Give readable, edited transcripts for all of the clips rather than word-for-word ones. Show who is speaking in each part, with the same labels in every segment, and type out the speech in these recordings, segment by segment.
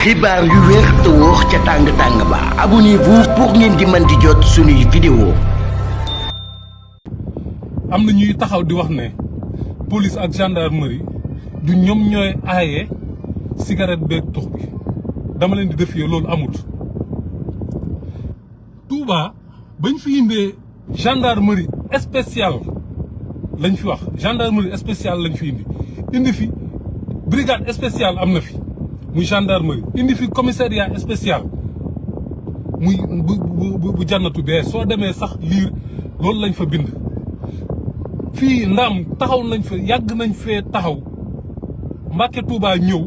Speaker 1: xibaar yu wér te wóor ca tàng ba abonnez-vous pour ngeen di mën di jot suñuy vidéo.
Speaker 2: am na ñuy taxaw di wax ne police ak gendarmerie du ñoom ñooy aaye cigarette beeg tux bi dama leen di défier loolu amut. Touba bañ fi indee gendarmerie spéciale lañ fi wax gendarmerie spéciale lañ fi indi fi brigade spéciale am na fi. muy gendarmerie indi fi commissariat spécial muy bu jannatu bee soo demee sax liir loolu lañ fa bind fii ndaam taxaw nañ fa yàgg nañ fee taxaw Mbàkke Touba ñëw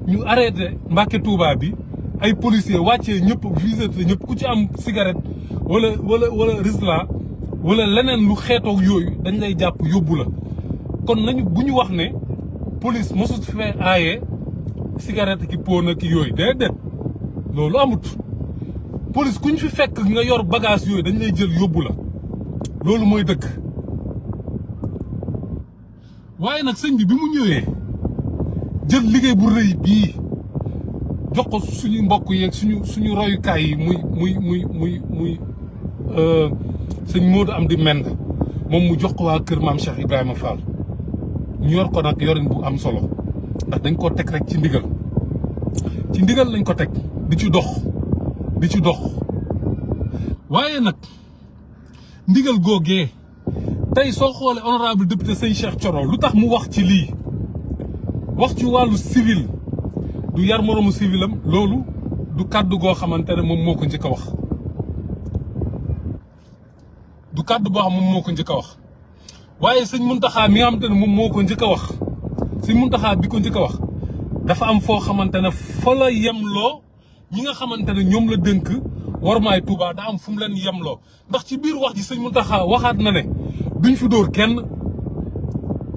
Speaker 2: ñu arrêté Mbàkke Touba bi ay policiers wàccee ñëpp visité ñëpp ku ci am cigarette wala risla wala leneen lu xeetoog yooyu dañ lay jàpp yóbbu la kon nañu bu ñu wax ne police mosut fee aaye cigarette ki poona ki yooyu déedéet loolu amut police kuñ fi fekk nga yor bagage yooyu dañ lay jël yóbbu la loolu mooy dëgg waaye nag sëñ bi mu ñëwee jël liggéey bu rëy bii jox ko suñu mbokk yeeg suñu royukaay yi muy sëñ Modou Amdi Mend moom mu jox ko waa kër maam Cheikh Ibrahima Fall ñu yor ko nag yorin bu am solo ndax dañ koo teg rek ci ndigal lañ ko teg di ci dox waaye nag ndigal googee tey soo xoolee honorable député sëñ Cheikh Thioro lu tax mu wax ci lii wax ci wàllu civil du yar moroomu civilam loolu du kàddu goo xamante ne moom moo ko njëkk a wax du kàddu boo xam moom moo ko njëkk a wax waaye sëñ Muntaxa mi nga xamante ne moom moo ko njëkk a wax sëñ Muntaxa bi ko njëkk a wax dafa am foo xamante ne fa la yemloo ñi nga xamante ne ñoom la dënk warmaay Touba daa am fu mu leen yemloo ndax ci biir wax ji sëñ Muntaxa waxaat na ne duñ fi dóor kenn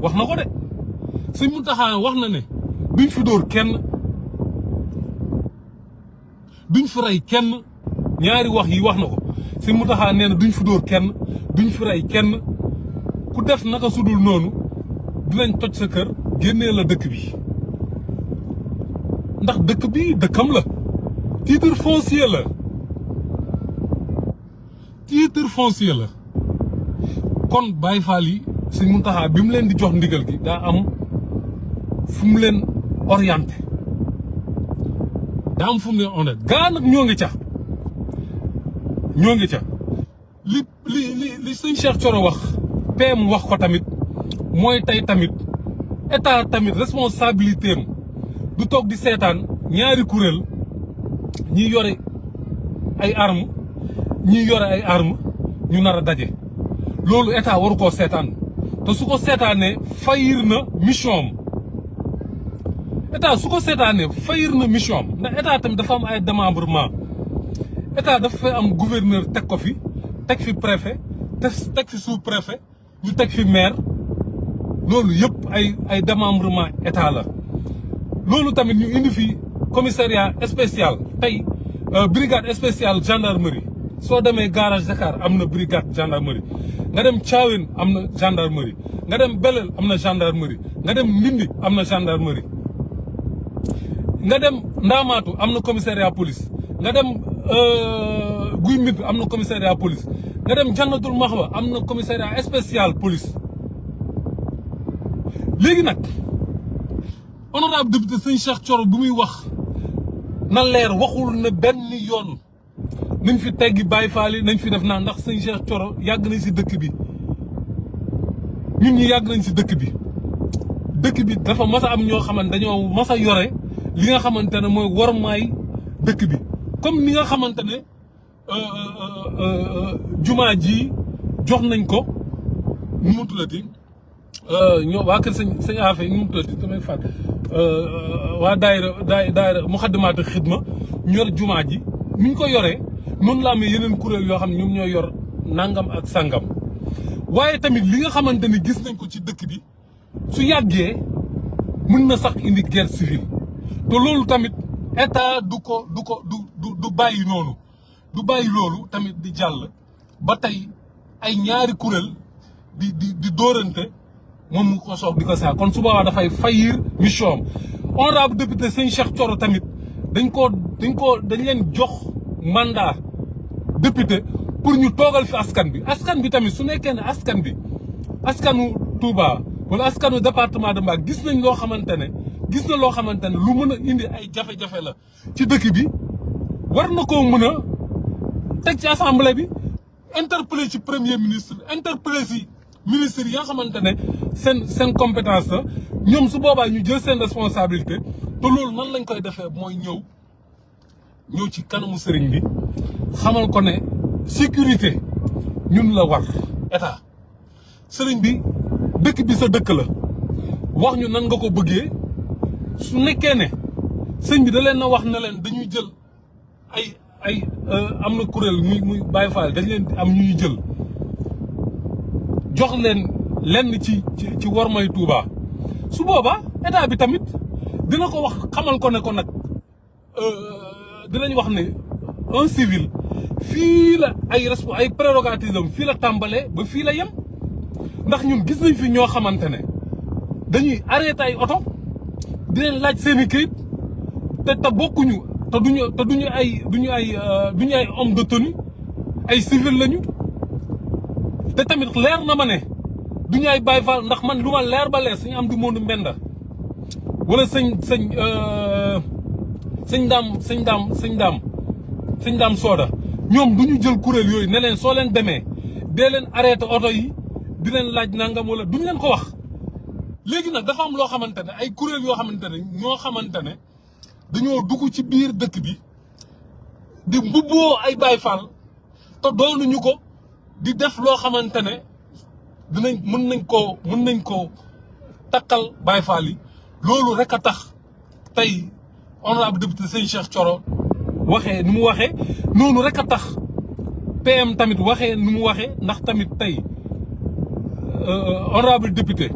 Speaker 2: wax na ko de sëñ Muntaxa wax na ne duñ fi dóor kenn duñ fi rey kenn ñaari wax yi wax na ko sëñ Muntaxa nee na duñ fi dóor kenn duñ fi rey kenn ku def naka sudul noonu dinañ toj sa kër génnee la dëkk bi ndax dëkk bi dëkkam la titre foncier la kon Baye Fall yi Sëñ Muntaxa bi mu leen di jox ndigal gi daa am fu mu leen orienté gaa nag ñoo ngi ca li Sëñ Cheikh Thioro wax PM wax ko tamit mooy tey tamit état tamit responsabilité am du toog di seetaan ñaari kuréel ñi yore ay armes ñu nar a daje loolu état waru koo seetaan te su ko seetaanee fayir na mission am ndax état tamit dafa am ay démembrement état dafa fay am gouverneur teg ko fi teg fi préfet teg fi sous préfet ñu teg fi maire loolu yëpp ay démembrement état la loolu tamit ñu indi fi commissariat spécial tey brigade spéciale gendarmerie soo demee garage Dakar am na brigade gendarmerie nga dem Thiawène am na gendarmerie nga dem Belel am na gendarmerie nga dem Ndindi am na gendarmerie nga dem Ndaamaatu am na commissariat police nga dem Guy Mbind am na commissariat police nga dem Jannatul Maxwa am na commissariat spécial police léegi nag honorable député sëñ Cheikh Thioro bu muy wax na leer waxul na benn yoon nañ fi teggi Baye Fall yi nañ fi def naa ndax sëñ Cheikh Thioro yàgg nañ si dëkk bi ñun ñi yàgg nañ si dëkk bi dafa mas a am ñoo xamante dañoo mas a yore li nga xamante ne mooy warmaay dëkk bi comme ni nga xamante ne jumaa ji jox nañ ko nu mu tuddati waa kër sëñ Afe nu mu tuddati damay fàtt waa daayira Muxaddamaatu Xidma ñu yor jumaa ji ni ñu ko yoree noonu la amee yeneen kuréel yoo xam ne ñoom ñooy yor nangam ak sangam waaye tamit li nga xamante ni gis nañ ko ci dëkk bi su yàggee mën na sax indi guerre civile te loolu tamit état du bàyyi noonu du bàyyi loolu tamit di jàll ba tey ay ñaari kuréel di dóorante moom mu ko soog di ko saa kon su boobaa dafay fayir mission am honorable député sëñ Cheikh Thioro tamit dañ leen jox mandat député pour ñu toogal fi askan bi tamit su nekkee ne askanu Touba wala askanu département de Mbacké gis na loo xamante ne lu mën a indi ay jafe-jafe la ci dëkk bi war na koo mën a teg ci assemblée bi interpellé ci premier ministre interpellé ci ministre yi nga xamante ne seen compétence la ñoom su boobaa ñu jël seen responsabilité te loolu nan lañ koy defee mooy ñëw ci kanamu sëriñ bi xamal ko ne sécurité ñun la war état sëriñ bi dëkk bi sa dëkk la wax ñu nan nga ko bëggee su nekkee ne sëñ bi da leen na wax ne leen dañuy jël ay am na kuréel muy Baye Fall dañ leen am ñuy jël jox leen lenn ci wormay Touba su boobaa état bi tamit dina ko wax xamal ko ne ko nag dinañ wax ne un civil fii la ay prérogatives am fii la tàmbalee ba fii la yem ndax ñun gis nañ fi ñoo xamante ne dañuy arrêté ay oto di leen laaj seen i këyit te bokkuñu te duñu ay homme de tenue ay civil lañu te tamit leer na ma ne duñu ay Baye Fall ndax man lu ma leer ba leer suñu am di moonu mbenda wala sëñ daam sooda ñoom duñu jël kuréel yooyu ne leen soo leen demee dee leen arrêté oto yi di leen laaj nangam wala duñ leen ko wax léegi nag dafa am loo xamante ne ay kuréel yoo xamante ne ñoo xamante ne dañoo dugg ci biir dëkk bi di mbubboo ay Baye Fall te doonuñu ko di def loo xamante ne mën nañ ko takkal Baye Fall yi loolu rek a tax tey honorable député sëñ Cheikh Thioro waxee ni mu waxee noonu rek a tax PM tamit waxee ni mu waxee ndax tamit tey honorable député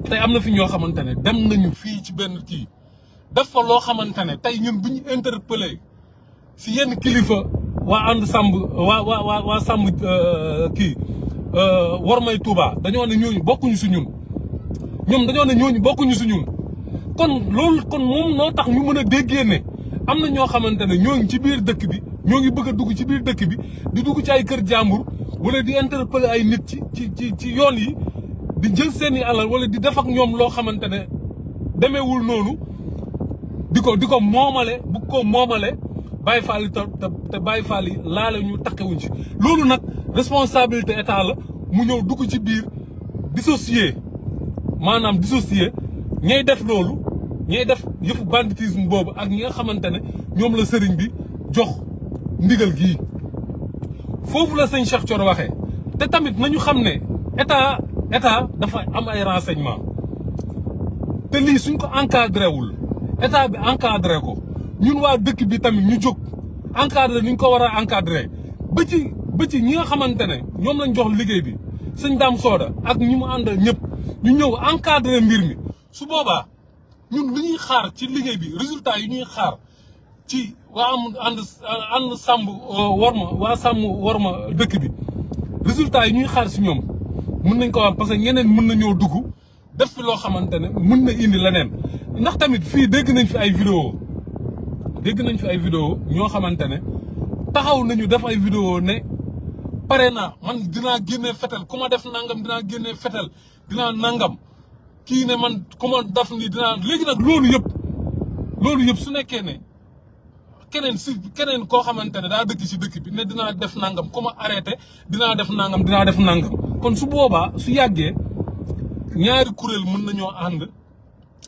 Speaker 2: tey am na fi ñoo xamante ne dem nañu fii ci benn kii def fa loo xamante ne tey ñun bu ñu interpellé si yenn kilifa waa ànd sàmb waa sàmb kii wormay Touba dañoo ne ñooñu bokkuñu si ñun kon moom noo tax ñu mën a déggee ne am na ñoo xamante ne ñoo ngi ci biir dëkk bi ñoo ngi bëgg a dugg ci biir dëkk bi di dugg ci ay kër jàmbur wala di interpellé ay nit ci yoon yi di jël seeni alal wala di def ak ñoom loo xamante ne demeewul noonu di ko moomale bu ko moomale Baye Fall yi te Baye Fall yi laale ñu takkewuñ ci loolu nag responsabilité état la mu ñëw dugg ci biir dissocier ñay def loolu ñay def yëfu banditisme boobu ak ñi nga xamante ne ñoom la sëriñ bi jox ndigal gii foofu la sëñ Cheikh Thioro waxee te tamit nañu xam ne état dafa am ay renseignement te lii suñ ko encadré wul état bi encadré ko ñun waa dëkk bi tamit ñu jóg encadré ni ñu ko war a encadré ba ci ñi nga xamante ne ñoom lañ jox liggéey bi sëñ Dame Soda ak ñi mu àndal ñëpp ñu ñëw encadré mbir mi su boobaa ñun lu ñuy xaar ci liggéey bi résultat yi ñuy xaar ci waa ànd sàmm worma dëkk bi résultat yi ñuy xaar si ñoom mën nañ ko am parce que ñeneen mën nañoo dugg def fi loo xamante ne mën na indi leneen ndax tamit fii dégg nañ fi ay vidéo ñoo xamante ne taxaw nañu def ay vidéo ne pare naa man dinaa génnee fetel ku ma def nangam dinaa génnee fetel dinaa nangam kii ne man ku ma def ni dinaa léegi nag loolu yëpp su nekkee ne keneen koo xamante ne daa dëkk ci dëkk bi ne dinaa def nangam ku ma arrêté dinaa def nangam kon su boobaa su yàggee ñaari kuréel mën nañoo ànd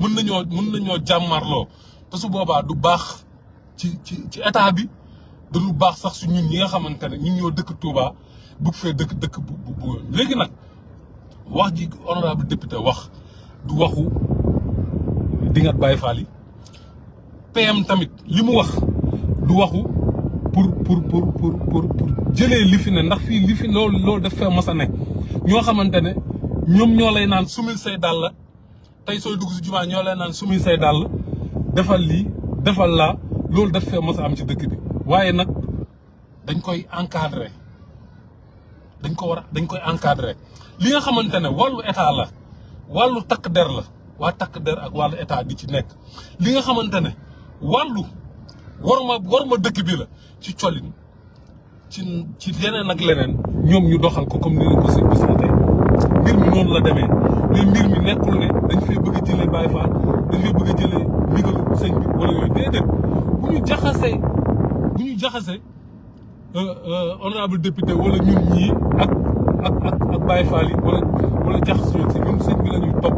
Speaker 2: mën nañoo jàmmarloo te su boobaa du baax ci état bi du baax sax su ñun ñi nga xamante ne ñun ñoo dëkk Touba bëgg fee dëkk bu léegi nag wax ji honorable député wax du waxu dingat Baye Fall yi PM tamit li mu wax du waxu pour jëlee li fi ne ndax fii li fi loolu daf fee mas a ne ñoo xamante ne ñoom ñoo lay naan sumil say dàll tey sooy dugg si jumaa ñoo lay naan sumil say dàll defal lii defal laa loolu daf fee mas a am ci dëkk bi waaye nag dañ koy encadrer dañ koy encadrer li nga xamante ne wàllu état la wàllu takk der la waa takk der ak wàllu état di ci nekk li nga xamante ne wàllu war ma dëkk bi la ci colin ci leneen ak leneen ñoom ñu doxal ko comme ni leen ko sëñ bi sante mbir mi noonu la demee mais mbir mi nekkul ne dañ fay bëgg a jëlee Baye Fall dañ fay bëgg a jëlee ndigalu sëñ bi wala yooyu déedéet bu ñu jaxasee honorable député wala ñun ñii ak Baye Fall yi wala jaxasoo si ñun sëñ bi la ñuy topp